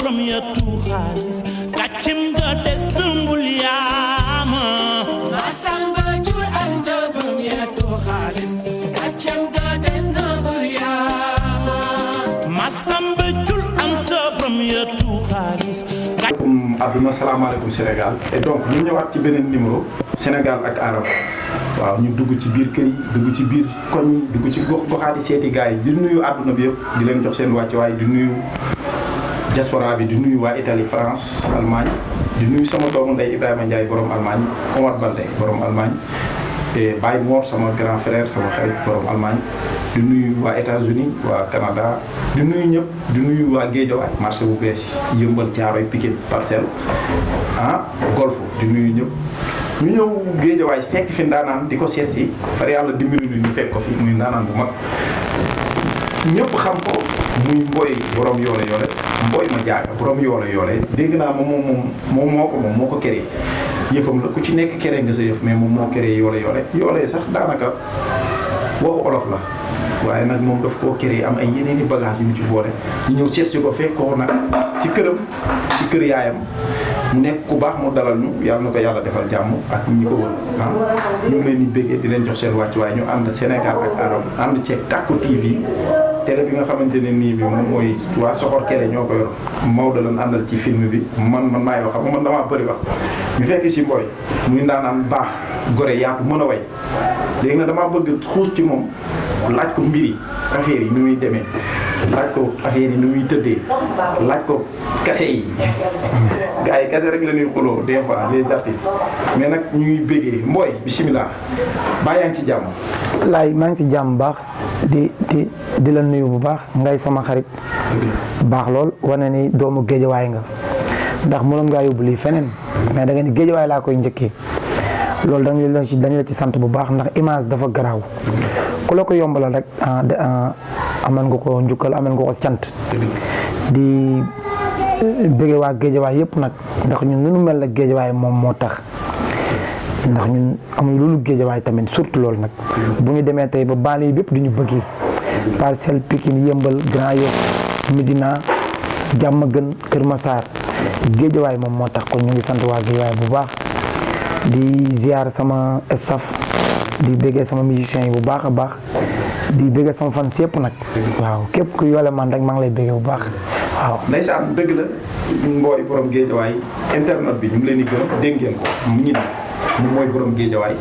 borom yettu xaalis gàccem ga des nangul yaama Masamba jur anta borom yettu xaalis gàccem ga des nangul yaama Masamba jur anta borom yettu xaalis àdduna salaamaaleykum Sénégal et donc ñu ñëwaat ci beneen numéro Sénégal ak Arame waaw ñu dugg ci biir kër yi dugg ci biir koñ yi dugg ci goxaati seeti gars yi di nuyu àdduna bi yëpp di leen jox seen wàccuwaay di nuyu diaspora bi di nuyu waa Italie France Allemagne di nuyu sama doomu ndey Ibrahima Ndiaye borom Allemagne Omar Balde borom Allemagne te Baye Mor sama grand frère sama xarit borom Allemagne di nuyu waa États-Unis waa Canada di nuyu ñëpp di nuyu waa Guédiawaye marché bu bees yi Yëmbal Thiaroye Pikine Parcelles Golf di nuyu ñëpp ñu ñëw Guédiawaye fekk fi ndaanaan di ko seet si far yàlla dimbali ñu fekk ko fi muy ndaanaan bu mag ñëpp xam ko muy Mboye borom yoole Mboye ma jaaga borom yoole dégg naa moom moo ko créé yëfam la ku ci nekk créé nga sa yëf mais moom moo créé yoole sax daanaka waxu olof la waaye nag moom daf koo créé am ay yeneen i bagage yu mu ci boole ñu ñëw seet si ko fekk ko nag ci këram ci kër yaayam mu nekk ku baax mu dalal ñu yàlla na ko yàlla defal jàmm ak ñi ko wër ñu ngi leen di béggee di leen jox seen wàcc waaye ñu ànd Sénégal ak Arame ànd ceeg Tacko TV télé bi nga xamante ne nii bi moom mooy waa Soxor Kéré ñoo ko yor Maodo lañ àndal ci film bi man maay wax xam nga man damaa bëri wax ñu fekk si Mboye muy ndaanaan baax gore yaatu mën a way léegi nag damaa bëgg xuus ci moom laaj ko mbiri affaire yi ni muy demee laaj ko affaire yi ni muy tëddee laaj ko kase yi gars yi kase rek la ñuy xuloo des fois les artistes mais nag ñuy béggee Mboye bisimilah baa yaa ngi ci jàmm laay maa ngi si jàmm baax di la nuyu bu baax ngay sama xarit baax lool wane ni doomu Géejawaay nga ndax mënoon ngaa yóbbu lii feneen mais da nga ni Géejawaay laa koy njëkkee loolu dañ la ci sant bu baax ndax image dafa garaaw ku la ko yombalal rek amal nga ko njukkal amal nga ko cant di bëgge waa Géejawaay yëpp nag ndax ñun nu mel la Géejawaay moom moo tax ndax ñun amuñu loolu Géejawaay tamit surtout loolu nag bu ñu demee tey ba banlieue bépp du ñu bëggee Parcelles Pikine Yëmbal Grand Yoff Médina Diamaguène Kër Massar Géejawaay moom moo tax kon ñu ngi sant waa Géejawaay bu baax di ziar sama staff di bëggee sama musiciens yi bu baax a baax di bëggee sama fans yëpp nag waaw képp ku yoole man rek maa ngi lay bëggee bu baax waaw. ndeysaan dëgg la Mboye borom Géejawaay internet bi ñu ngi leen di gërëm dégg ngeen ko mu ngi moom mooy borom Géejawaay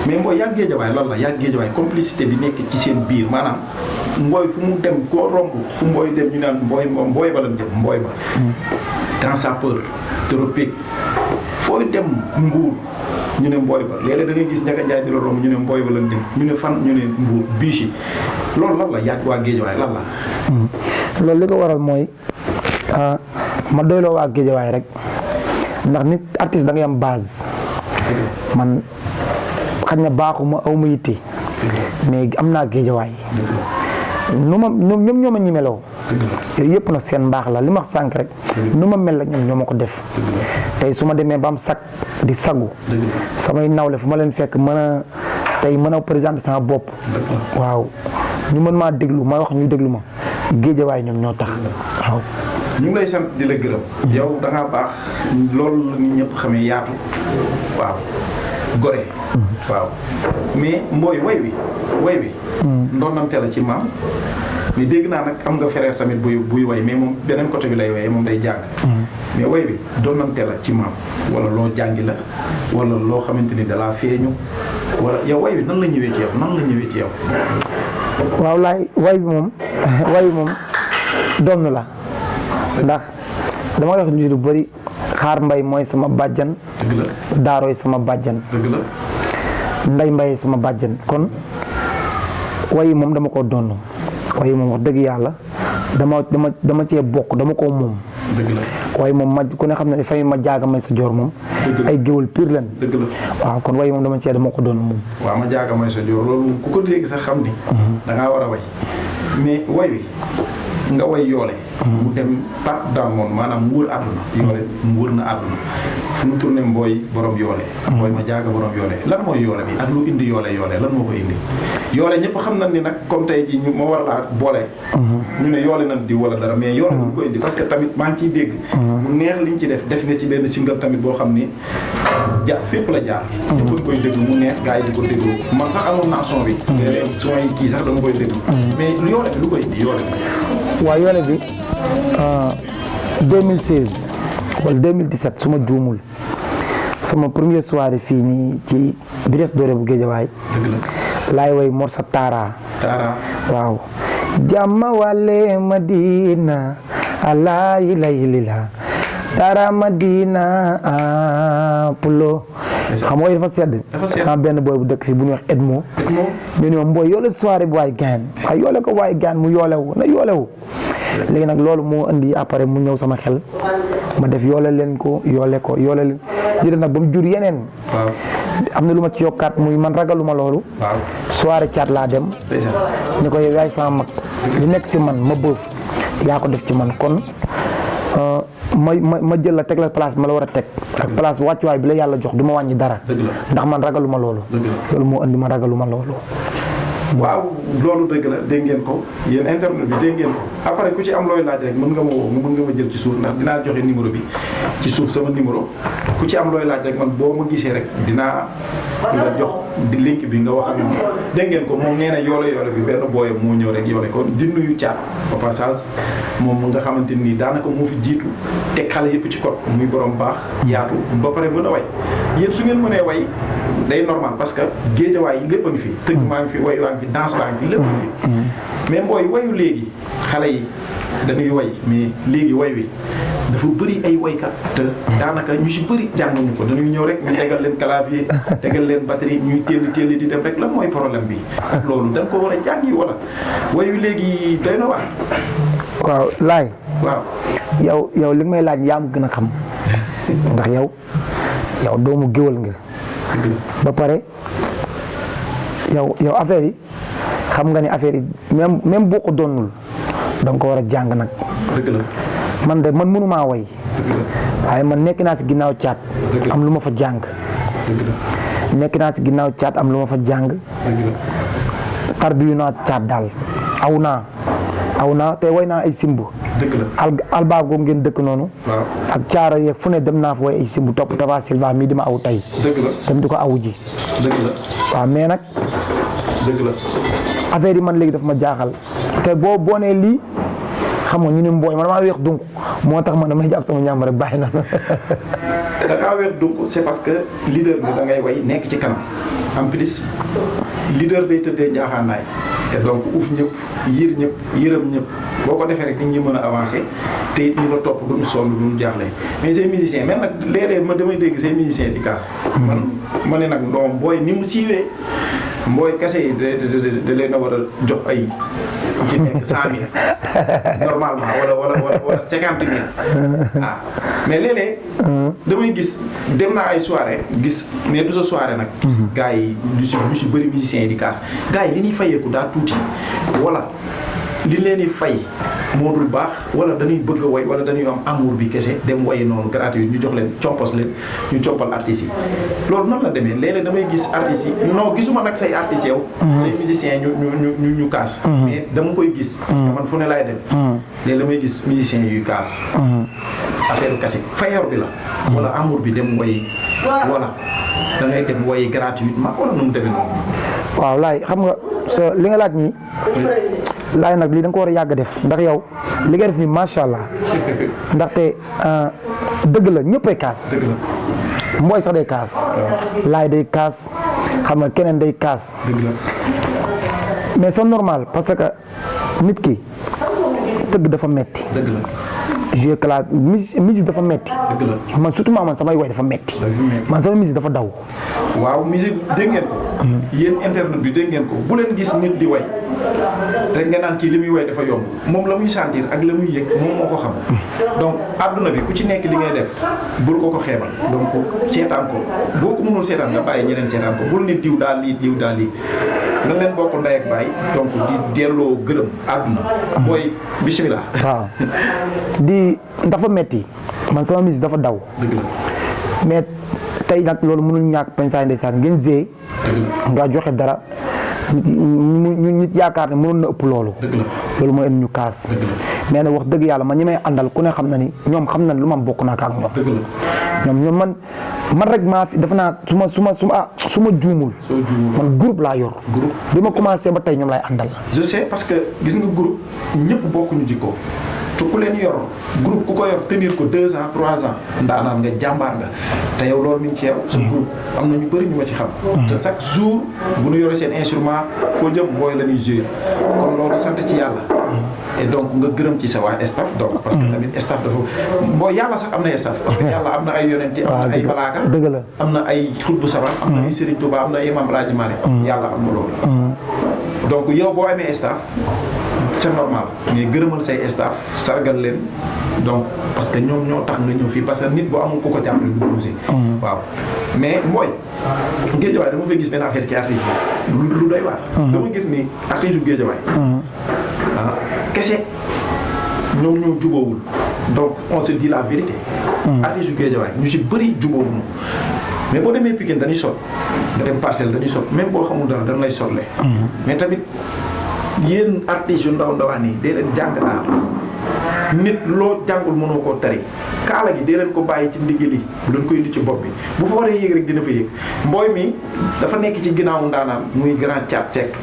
mais Mboye yàgg Géejawaay lan la yàgg Géejawaay complicité bi nekk ci seen biir maanaam Mboye fu mu dem koo romb fu Mboye dem ñu naan Mboye ba lañ jëm Mboye ba. dans sa peur tropique fooy dem Mbuur ñu ne Mboye ba léeg-léeg da ngay gis Ndiaga Ndiaye di la romb ñu ne Mboye ba lañ dem ñu ne fan ñu ne Mbuur biichi loolu lan la yàgg waa Géejawaay lan la. loolu li ko waral mooy ma doyloo waa Géejawaay rek ndax nit artiste da ngay am base. man xañ na baaxuma aw ma yitte mais am naa Géejawaay nu ma ñoom ñoo ma ñimeloo yooyu yëpp nag seen mbaax la li ma wax sànq rek nu ma mel la ñoom ñoo ma ko def tey su ma demee ba am sag di sagu samay nawle fu ma leen fekk mën a présenter sama bopp waaw ñu mën maa déglu ma wax ñu déglu ma Géejawaay ñoom ñoo tax waaw. ñu ngi lay sant di la gërëm yow da ngaa baax loolu la nit ñëpp xamee yaatu waaw gore waaw mais Mboye way wi ndonnante la ci maam mais dégg naa nag am nga frère tamit buy way mais moom beneen côté bi lay waye moom day jàng mais way wi ndonnante la ci maam wala loo jàngi la wala loo xamante ni dalaa feeñu wala yow way wi nan la ñëwee ci yow waaw laay way bi moom donn la ndax dama wax ni lu bëri xaar mbay mooy sama bàjjan daarooy sama bàjjan nday mbay sama bàjjan kon way moom dama ko donn way moom wax dëgg yàlla dama cee bokk dama koo moom way moom ma ku ne xam ne famille ma jaaga may sa joor moom ay géwal pire leen waaw kon way moom dama ko doon moom waaw ma jaaga may sa joor loolu ku ko dégg sax xam ni da ngaa war a way mais way wi nga way yoole mu dem partout dans le monde maanaam mu wër àdduna yoole mu wër na àdduna fu mu tourné Mboye borom yoole Mboye ma jaaga borom yoole lan mooy yoole bi ak lu indi yoole lan moo ko indi yoole ñëpp xam nañ ni nag comme tey jii ñu ma war laa boole. ñu ne yoole nañ di wala dara mais yoole bu ko indi parce que tamit maa ngi ciy dégg. mu neex liñ ci def nga ci benn single tamit boo xam ni fépp la jaar. ñëpp koy déglu mu neex gars yi di ko déglu man sax amoon naa son bi. su may kii sax dama koy déglu. mais yoole bi lu koy indi yoole bi. waaw yoole bi 2016 wala 2017 su ma juumul sama première soirée fii nii ci Brioche Dorée bu Guédiawaye. dëgg la laay way Morsa Tara. Tara waaw. Jàmma wale Madina ala ilayla Tara Madina pulo. xam nga dafa sedd. sama benn booy bu dëkk fii bu ñuy wax Edmo. ñu ne ma mbooy yoole soirée bi waay gaan waaye yoole ko waay gaan mu yoolewu na yoolewu. léegi nag loolu moo indi après mu ñëw sama xel ma def yoole leen ko yoole leen di nag ba mu jur yeneen. waaw am na lu ma ci yokkaat muy man ragaluma loolu. waaw soirée caat laa dem. ni ko yow yaay sama mag. li nekk si man ma bëf yaa ko def ci man kon ma jël la teg la place bi ma la war a teg. ak place wàccuwaay bi la yàlla jox du ma wàññi dara. ndax man ragaluma loolu. loolu moo indi ma ragaluma loolu. waaw loolu dëgg la dégg ngeen ko yéen internet bi dégg ngeen ko après ku ci am looy laaj rek mën nga ma woo mën nga ma jël ci suuf ndax dinaa joxe numéro bi ci suuf sama numéro ku ci am looy laaj rek man boo ma gisee rek dinaa la jox di link bi nga wax ak ñoom dégg ngeen ko moom nee na yoole bi benn booyam moo ñëw rek yoole ko di nuyu caat au passage moom nga xamante nii daanaka moo fi jiitu teg xale yëpp ci kot muy borom baax yaatu ba pare mën a way yéen su ngeen mënee way day normal parce que géejawaay yi lépp a ngi fi tëgg maa ngi fi way waa ngi fi danse baa ngi fi lépp a ngi fi mais mbooy wayu léegi xale yi dañuy way mais léegi way wi dafa bëri ay waykat te daanaka ñu si bëri jànguñu ko dañuy ñëw rek ñu tegal leen clavier tegal leen batterie ñuy téel di dem rek lan mooy problème bi ak loolu dañ ko war a jàngi wala wayu léegi doy na waar. waaw laay. waaw yow li nga may laaj yaa ma gën a xam ndax yow doomu géwal nga. ba pare yow affaire yi xam nga ni affaire yi même boo ko doonul da nga ko war a jàng nag. dëgg la man mënumaa way. waaye man nekk naa si ginnaaw caat. am lu ma fa jàng. nekk naa si ginnaaw caat am lu ma fa jàng. tarbiyu naa caat daal aw naa te way naa ay simb. dëgg la albaab googu ngeen dëkk noonu. waaw ak caaro yeeg fu ne dem naa fa way ay simb topp Tafa Silva mii di ma aw tey. dëgg la dem di ko awu ji. dëgg la waaw mais nag. dëgg la affaire yi man léegi daf ma jaaxal te boo nee lii xam nga ñu ne mbooy man damaa weex donc moo tax man damay jàpp sama ñaam rek bàyyi na. da ngaa weex donc c'est parce que leader bi da ngay way nekk ci kanam en plus leader day tëddee njaaxaanaay te donc uuf ñëpp yiir ñëpp yërëm ñëpp boo ko defee rek nit ñi mën a avancer te it ñu la topp duñu sonn duñu jaaxle mais ces musiciens même nag léeg-léeg man damay dégg ces musiciens di kaas. man ma ne nag ndoom booy ni mu siiwee mbooy kese yi da leen a war a jox ay ci nekk 100 000 normalement wala 50 000 ah mais léeg-léeg damay gis dem naa ay soirée gis mais du sa soirée nag gis gars yi lu si bëri musiciens yi di kaas gars yi li ñuy fayeeku daa tuuti wala li leen di fay moo dul baax wala dañuy bëgg a way wala dañuy am amour bi kese dem waye noonu gratuit ñu jox leen compos leen ñu compal artistes yi loolu nan la demee léeg-léeg damay gis artistes yi non gisuma nag say artistes yow say musiciens ñu kaas mais dama koy gis parce que man fu ne laay dem léegi damay gis musiciens yuy kaas affaire kase fayor bi la wala amour bi dem way wala da ngay dem way gratuitement wala nu mu demee noonu. waaw laay xam nga li nga laaj nii laay nag lii da nga ko war a yàgg def ndax yow li nga def nii macha allah ndaxte dëgg la ñëppay kaas. dëgg la mbooy sax day kaas. laay day kaas xam nga keneen day kaas. dëgg la mais c'est normal parce que nit ki tëgg dafa metti. dëgg la. jouer clavier musique dafa metti. dëgg la man surtout man samay way dafa metti. man sama musique dafa daw. waaw musique dégg ngeen ko. yéen internet bi dégg ngeen ko bu leen gis nit di way rek nga naan kii li muy way dafa yomb moom la muy sentir ak la muy yëg moom moo ko xam. donc adduna bi ku ci nekk li ngay def bul ko xeebal donc seetaan ko boo ko mënul seetaan nga bàyyi ñeneen seetaan ko bul nit diw daal lii diw daal lii nga leen bokk ndey ak baay donc di delloo gërëm adduna. booy bismillah. waaw dafa metti man sama musique dafa daw. dëgg la mais tey nag loolu mënul ñàkk pensaay ndeysaan ngeen zee nga joxe dara nit yaakaar ne mënoon na ëpp loolu. loolu mooy indi ñu kaas. mais nag wax dëgg yàlla man ñi may àndal ku ne xam na ni ñoom xam na lu ma bokk naa ak ñoom man rek maa fi dafa naa su ma juumul. man groupe laa yor. bi ma commencé ba tey ñoom lay àndal. je sais parce que gis nga groupe ñëpp bokkuñu jikko te ku leen yor groupe ku ko yor tenir ko 2 ans 3 ans ndaanaan nga jàmbaar nga te yow loolu mi ngi ci yow. sa groupe am na ñu bëri ñu ma ci xam. te chaque jour bu ñu yore seen instrument foo jëm mbooy la ñuy jouer kon loolu sant ci yàlla. et donc nga gërëm ci sa waa staff donc parce que tamit staff dafa mbooy yàlla sax am na staff parce que yàlla am na ay yonenti am na ay malaaka dëgg la am na ay xutbu sabar am na ay Serigne Touba am na ay Imam Alaaji Maalik yàlla am na loolu. donc yow boo amee staff c'est normal mais gërëmal say staff sargal leen donc parce que ñoom ñoo tax nga ñëw fii parce que nit boo amul ku ko jàppale du bouger. waaw mais mooy Géejawaay dama fay gis benn affaire ci artiste bi lu doy waar. dama gis ni artiste yu Géejawaay kese ñoom ñoo jubóowul donc on se dit la vérité. artiste yu Géejawaay ñu si bëri jubóowuñu mais boo demee Pikine dañuy sot nga dem Parcelles dañuy sot même boo xamul dara dañ lay sotle mais tamit yéen artistes yu ndaw ndawaan yi dee leen jàng aar nit loo jàngul mënoo koo tari kaala gi dee leen ko bàyyi ci ndigg li bu doon koy indi ci bopp bi bu fa waree yéeg rek dina fa yéeg mbooy mi dafa nekk ci ginnaawu ndaanaan muy grand Thiat Seck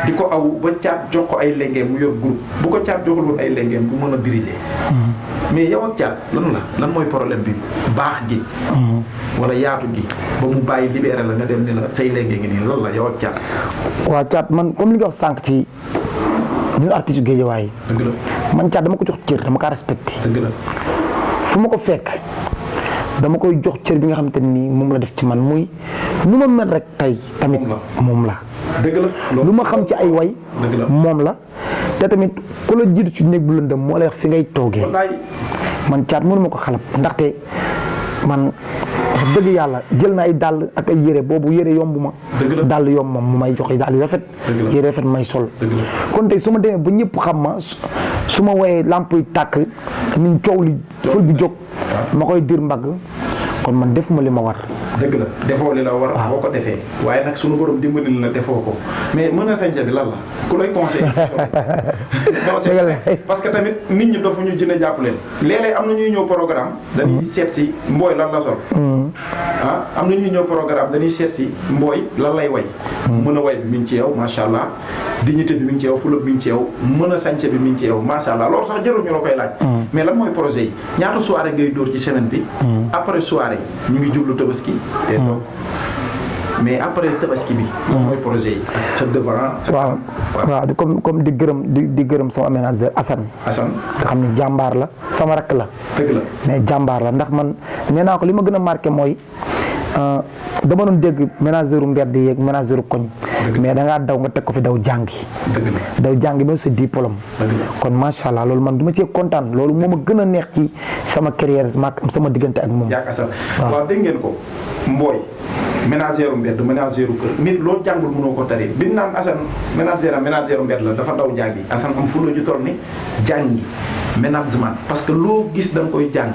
di ko aw ba Thiat jox ko ay lengeem mu yor groupe bu ko Thiat joxul woon ay lengeem bu mën a diriger mais yow ak Thiat lan mooy problème bi baax gi wala yaatu gi ba mu bàyyi libéré la nga dem ne la say lenge ngi nii loolu la yow ak Thiat. waaw Thiat man comme li nga wax sànq ci ñun artiste Géejawaay yi. dëgg la man Thiat dama ko jox cër dama kaa respecté. dëgg la fu ma ko fekk dama koy jox cër bi nga xamante ni moom la def ci man muy nu ma mel rek tey tamit moom la. dëgg la lu ma xam ci ay way moom la te tamit ku la jiitu ci néeg bu lëndëm moo lay wax fi ngay toogee man Thiat mënu ma ko xalab ndaxte man wax dëgg yàlla jël na ay dàll ak ay yére boobu yére yomb ma dàll yomb ma mu may jox ay dàll yu rafet yére rafet may sol kon tey su ma demee ba ñëpp xam ma su ma woyee lamp yi tàkk niñ coow li ful bi jóg ma koy dir mbagg kon man def ma li ma war. dëgg la defoo li la war boo ko defee waaye nag suñu borom dimbali la defoo ko mais mën a sañca bi lan la ku lay conseillé parce que tamit nit ñi dafa ñu jëne jàpp leen léeg-léeg am na ñuy ñëw programme dañuy seet si mbooy lan la sol am na ñuy ñëw programme dañuy seet si mbooy lan lay way mën a way bi mi ngi ci yow macha allah dignité bi mi ngi ci yow fulab mi ngi ci yow mën a sañca bi mi ngi ci yow macha allah loolu sax jarul ñu la koy laaj mais lan mooy projet yi ñaata soirée ngay dóor ci semaine bi après soirée ñu ngi jublu tabaski et donc mais après tabaski bi. mooy projet yi ak sa devant. waaw comme di gërëm sama manager Assane. nga xam ne jàmbaar la sama rakk la. dëgg la mais jàmbaar la ndax man nee naa ko li ma gën a marqué mooy dama doon dégg manageru mbedd yeeg manageru koñ. mais da ngaa daw nga teg ko fi daw jàngi. daw jàngi ba sa diplôme. kon macha allah loolu man du ma cee kontaan loolu moo ma gën a neex ci sama carrière sama diggante ak moom. yaa Assane waaw dégg ngeen ko mbooy. ménagère mbedd ménagère kër nit loo jàngul mënoo ko tari bi naan Assane ménagère mbedd la dafa daw jàngi Assane am fu la ju toll ni jàngi management parce que loo gis da nga koy jàng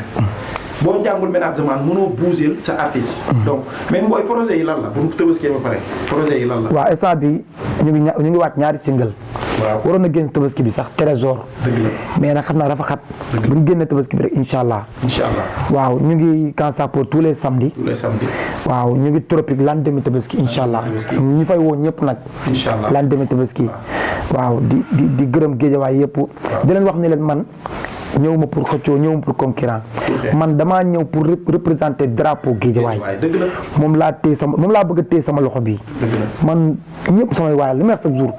boo jàngul management mënoo bouger sa artiste. donc mais mbooy projet yi lan la bu ñu tëbaskee ba pare projet yi lan la. waaw instant bi ñu ngi wàcc ñaari single. waaw waroon na génn tabaski bi sax trésor. dëgg la mais nag xam naa dafa xat. bu ñu génnee tabaski bi rek incha allah. waaw ñu ngi Kansa pour tous les samedis. waaw ñu ngi tropique lendemain tabaski incha allah. ñu fay woo ñëpp nag. incha allah lendemain tabaski. waaw di gërëm géejawaay yëpp. di leen wax ne leen man. ñëwuma pour xëccoo ñëwuma pour concurrent man damaa ñëw pour représenter drapeau Guédiawaye moom laa bëgg a téye sama loxo bii man ñëpp samay waayal li may wax chaque jour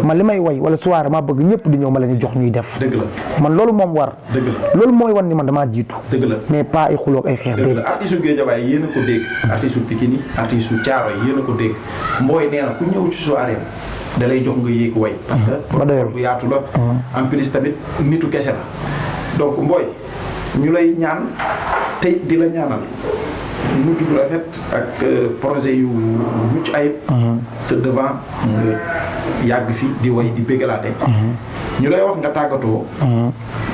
man li may way wala soirée maa bëgg ñëpp di ñëw ma leen di jox ñuy def man loolu moom war loolu mooy wan ni man damaa jiitu mais pas ay xuloog ay xeex déedéet artiste u Guédiawaye yéen a ko dégg artiste u Pikine artiste u Thiaroye yéen a ko dégg mbooy nee na ku ñëw ci soirée da lay jox nga yéeg way parce que bu yaatu la en plus tamit nitu kese la donc mbooy ñu lay ñaan tey di la ñaanal mujj bu rafet ak projet yu mucc ayib sa devant nga yàgg fi di way di bégalaate ñu lay wax nga tàggatoo.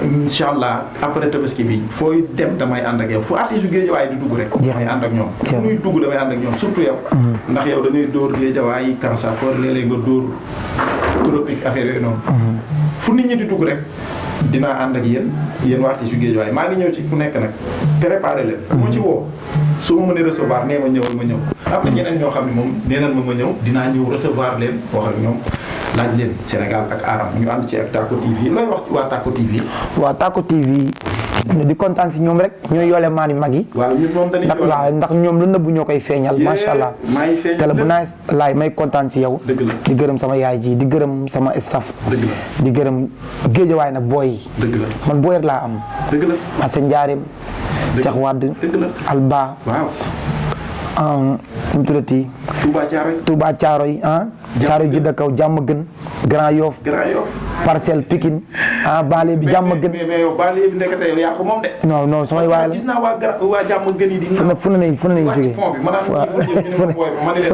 incha allah après tabaski bi fooy dem damay ànd ak yow fu artiste yu géejawaay di dugg rek. damay ànd ak ñoom fu ñuy dugg damay ànd ak ñoom surtout yow. ndax yow da ngay dóor géejawaay Kansa for léeg-léeg nga dóor tropique affaire yooyu noonu. fu nit ñi di dugg rek dinaa ànd ak yéen waa artiste yu géejawaay maa ngi ñëw ci ku nekk nag préparé leen. moo ci woo su ma mënee recevoir nee ma ñëwal ma ñëw. am na ñeneen ñoo xam ne moom nee nañ ma ñëw dinaa ñëw recevoir leen wax ak ñoom. laaj leen Sénégal ak Aram ñu ànd ci ak Tacko TV looy wax ci waa Tacko TV. waa Tacko TV di kontaan si ñoom rek ñooy yoole maan yu mag yi. waaw ñun moom dañuy waaw ndax ñoom lu nëbbu ñoo koy feeñal. macha allah maa ngi feeñal te la bu naay laay may kontaan si yow. dëgg la di gërëm sama yaay ji di gërëm sama staff. dëgg la di gërëm géejawaay nag booy yi. dëgg la man booy rek laa am. dëgg la Massa Ndiarème. Cheikh Wade. dëgg la Alba. waaw. nu mu tuddati. Touba Thiaroye ah. Thiaroye ji kaw jàmm gën. Grand Yoff. Parcelles Pikine banlieue bi jàmm gën. mais yow banlieue bi nekkate yow yaa ko moom de. non non samay waay la gis naa waa jàmm gën yi di. fu ne nañ jógee. waaw fu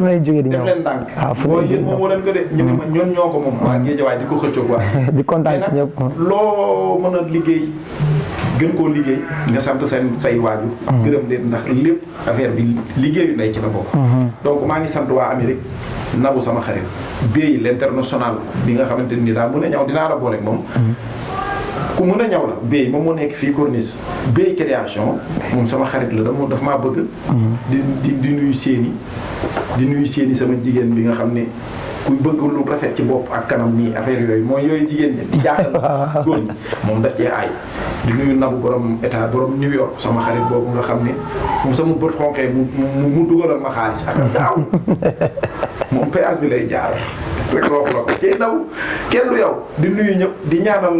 ne nañ jógee di ñëw. waaw fu ne moom moo leen ko de. ñu ne ma ñoon ñoo ko moom. waa Géejawaay di ko xëccoog waa. di kontaan si ñëpp. loo mën a liggéey gën koo liggéey nga sant say waajur. gërëm leen ndax lépp affaire bi liggéeyu ndey ci la bokk. donc maa ngi sant waa Amérique Nabou sama xarit Bey l'international bi nga xamante ni daal mën a ñaw dinaa la boole ak moom. ku mën a ñaw la Bey moom moo nekk fii Corniche Bey création moom sama xarit la daf maa bëgg. di nuyu seeni sama jigéen bi nga xam ne kuy bëgg lu rafet ci bopp ak kanam nii affaire yooyu mooy yooyu jigéen ñi di jaaxal góor ñi moom daf cee aay. di nuyu Nabou borom état borom New York sama xarit boobu nga xam ne moom sama bët xonqee mu dugalal ma xaalis ak daaw moom péage bi lay jaar rek roof la ko cay daw kenn du yow di nuyu ñëpp di ñaanal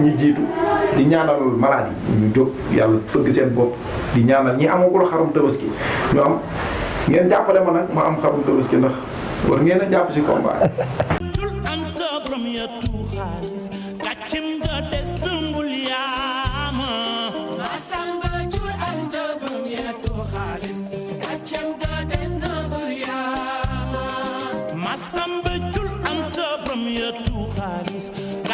ñi jiitu di ñaanal malade yi ñu jóg yàlla fëgg seen bopp di ñaanal ñi amagul xarum tabaski ñu am ngeen jàppale ma nag ma am xarum tabaski ndax war ngeen a jàpp si combat Masamba jul anta bram ya tu xaalis